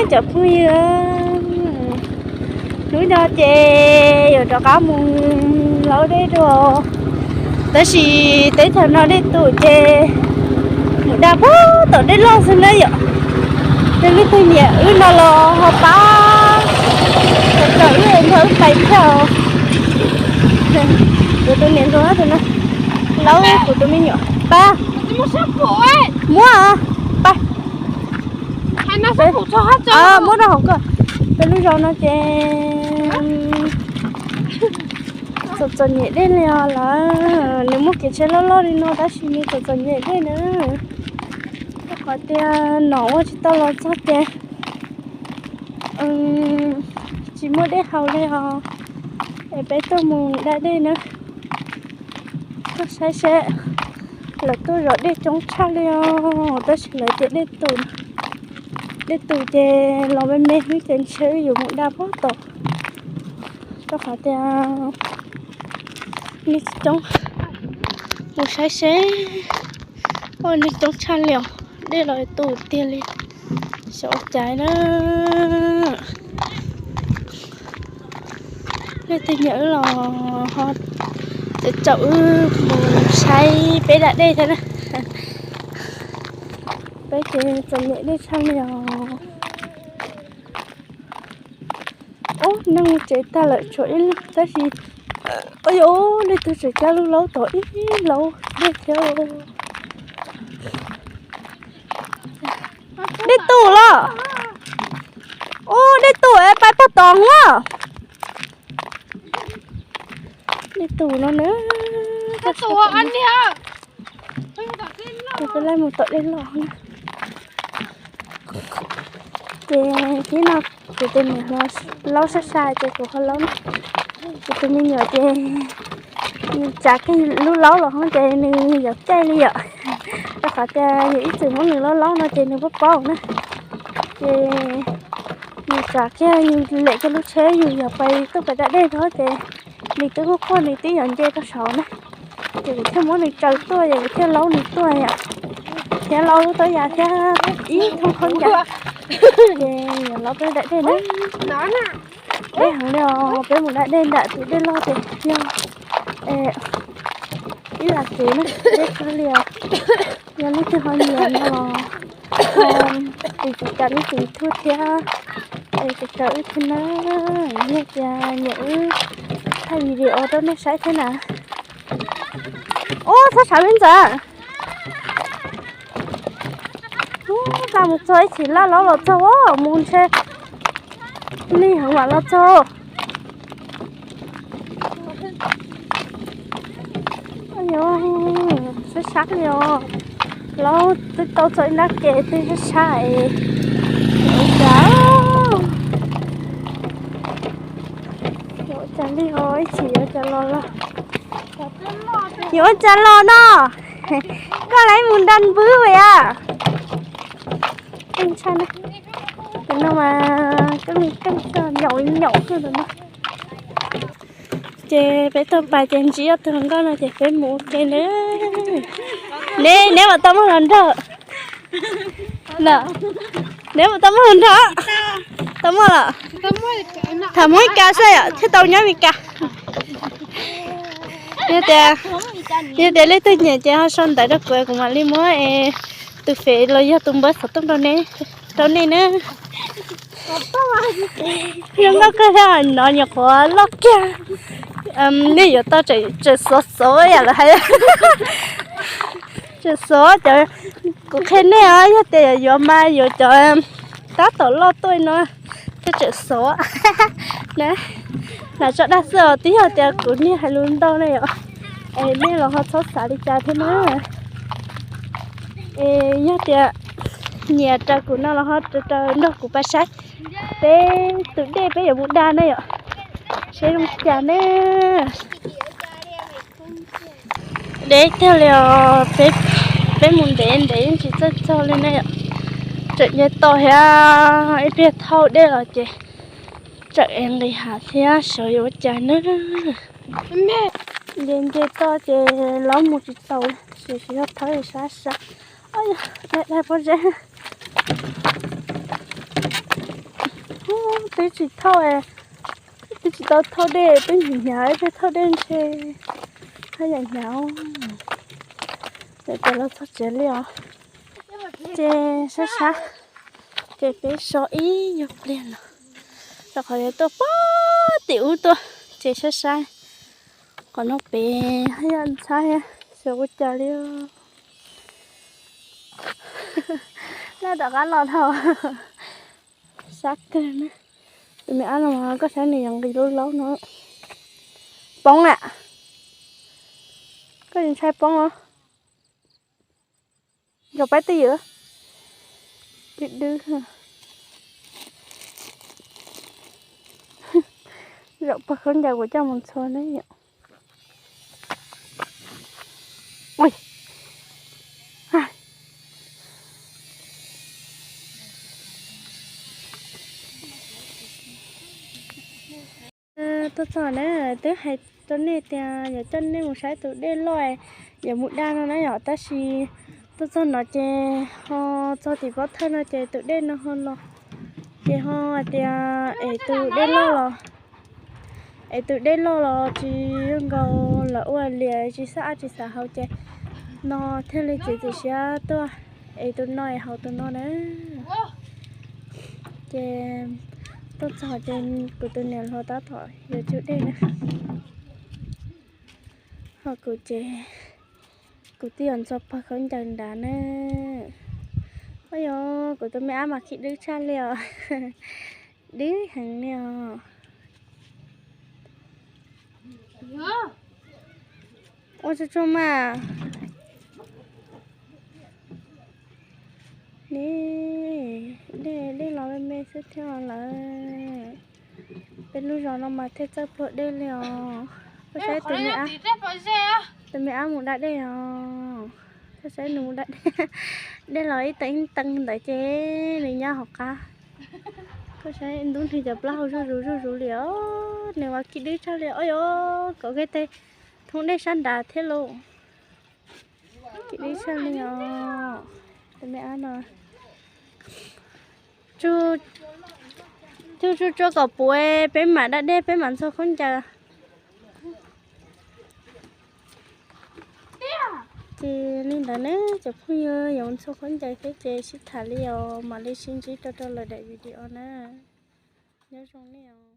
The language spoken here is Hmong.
Cov phooj ywg, hnub no ces yuav rov qab mus laub dej dua, tab sis teb chaws no dej tus ces mus da puag tom dej loj xwb na yom. Ces leej twg nyiam wb no los ho pab, kom txawm wb nrog wb pais thiab. Kuv tus niam hluas tus no, laub kuv tus me nyuam pab. Muab, pais. Muab rau hauv ko. Peb lub zos no ces txom txom nyem dej li os lawm, nws muaj kev tsheb loj loj li no tab sis nws txom txom nyem dej na. Rau qhov tias nom ua tsis tau los txog ces tsis muaj dej haus li os. Es peb tuaj mus da dej na. Tuaj saib seb, lawv tuaj zov dej coob tshaj li os, tab sis lawv tias dej tus, dej tus ces los me me xwb ces ntshe wb yuav mus da puag tom, rau qhov tias nej tsis coob. Mus saib seb, ua nej coob tshaj li os, dej los tus tiag li, xyov ua cas na. Leej twg nyiam wb los ho caum wb mus saib peb da dej thiab na. Peb ces txom nyem dej tshaj li os. Ub, neeg tsev tag lawm tshuav ib leeg tab sis, ua yog leej twg tseem cab lub laub tod ib laub dej thiab. Dej tus los. Ub, dej tus es pais puag tod na. Dej tus no na. Tus peb laij mus tom dej loj. Ces tib no kuv tus niam hluas laub sab sai ces kuv ho laub na. Kuv tus me nyuam ces nws tsav kiag lub laub los hov ces nws yuav caij li yom. Rau qhov tias yus ib txwm muab nws laub laub no ces nws paub paub na. Ces nws tsav kiag, nws lem kiag lub tsheb, yus yog pais tuaj pais da dej rau ces nws twb quaj quaj, nws twb yuav nce rau saud na. Ces kuv thiaj muab nws tsaws tuaj, ces kuv thiaj laub nws tuaj yom. Thiab laub lub taub yas thiab ib thooj khaub ncaws. Ces yuav laub peb da dej na. Deb heev li os, peb mus da dej nram tus dej loj ces yog ib las kev na, deb kawg li os. Yog leej twg ho nyiam no los tiv tsis tas lub tiv thuj thiab, es tiv tas wb thiab na. Yog tias nyiam wb thaij video rau nej saib thiab na. Ub, txhob sawv li ntxawm. Ub, laj mus txog ib chim laj laub los txog, mus ntshe lig heev mam los txog. Sab sab li os, laub twb tau txog ib nrab kev twb sab sab es, ua cas, ua cas li ho ib chim yuav cas los los. Yuav ua cas los no, koj lawv mus nrog npwb ua a. Keej tshaj na, tus no mas keej keej tshaj, nyaum nyaum xwb tus no. Ces peb tuaj pais ces ntsib ob tug hluas nkauj no ces peb mus ua ke na. Neb, neb puas tau muaj hluas nraug? Neb puas tau muaj hluas nraug? Tau muaj los? Tham Hmoob Meskas xwb yom, thiaj tau nyob Meskas. Yog tias, yog tias leej twg nyiam ces ho sau ntawv rau kuv, kuv mam li muab tus fev los yog tus npawb xov tooj rau nej na. Zoo nkauj kawg thiab, no nyuam qhuav loj kiag. Nej yuav tau tseem xov xov yam lawv hais, tseem xov cov, kuv qhia nej os, yog tias yuav mas yuav cov tab tom loj tuaj no thiaj tseem xov na. Lam tso dag xwb os, twb yog tias kuv niag hais lus ntau na yom, es nej los ho txhob xav li cas thiab na. Es yog tias nyiam raws kuv no los ho raws nrog kuv pais saib peb tus dej peb yuav mus da na yom, seb zoo cas ne. Deb tiag li os, peb mus ntev ntev yeej tsis txawj txog li ne yom. Tseem nce toj thiab, ib pliag thauj dej los ces tseem es nqis hav thiab, xyov yuav ua cas na. Nce nce toj ces laub mus tsis taus, sim sim ho thawb sab sab. Daig daig pob zeb. Twb tsis thauj, twb tsis tau thauj dej, twb hnyav hnyav, ib pliag thauj dej ntshe haj yam hnyav. Ces los txog tsev li os. Ces sab sab, ces peb so ib nyuag pliag no, rau qhov yuav tuaj pog tim ub tuaj, ces sab sab. Qhov no pem haj yam ntxhab thiab, xyov ua cas li. Laj rov qab los dhau. Sab kawg na. Tus me ab no koj saib nws yuav nqis lub laub no. Poob na. Koj ntshai poob os. Zaum pab twj ywm. Dwb dwb. Zaum pog khaub ncaws kuv coj mus ntxhua ne yom. Tuaj txog na, twb hais rau nej tias yuav coj nej mus saib tus dej loj yuav mus daj no na yom, tab sis tuaj txog no ces ho txog tim pov thawj no ces tus dej no ho los, ces ho hais tias es tus dej loj los, es tus dej loj los tsis zoo nkaus lawv ua liam tsis xav ab tsis xav haus ces no thiaj li txiav txim siab tuaj es tus no es haus tus no na. Ces tuaj txog ces kuv tus niam hluas tab tom yuav tsum dej na. Ho kuv ces kuv twb yuav ntxhua pog khaub ncaws nrad na. Ua yog kuv tus me ab mas khib dwb tshaj li os. Dwb heev li os. Ua tsuag tsuag mas. Dej los me me xwb thiab lawm. Peb lub zos no mas thiaj txawj pluag dej li os. Koj saib tus me ab, tus me ab mus da dej os. Koj saib nws mus da dej, dej los ib teev ib teev ntawd ces nws nyob hauv qab. Koj saib ntub nws cov plaub hau zuj zus zuj zus li os, nws mas khib dwb tshaj li os. Yog kom kiag tej thoob dej sab nrad thiab lauj. Khib dwb tshaj li os. Tus me ab no tsuag tsuag kom puv peb mam da dej peb mam ntxhua khaub ncaws. Ces li ntawd ne cov phooj ywg, yuav ntxhua khaub ncaws thiab ces sib tham li os, mam li sib ntsib rau rau lwm daim video na. Nyob zoo nej os.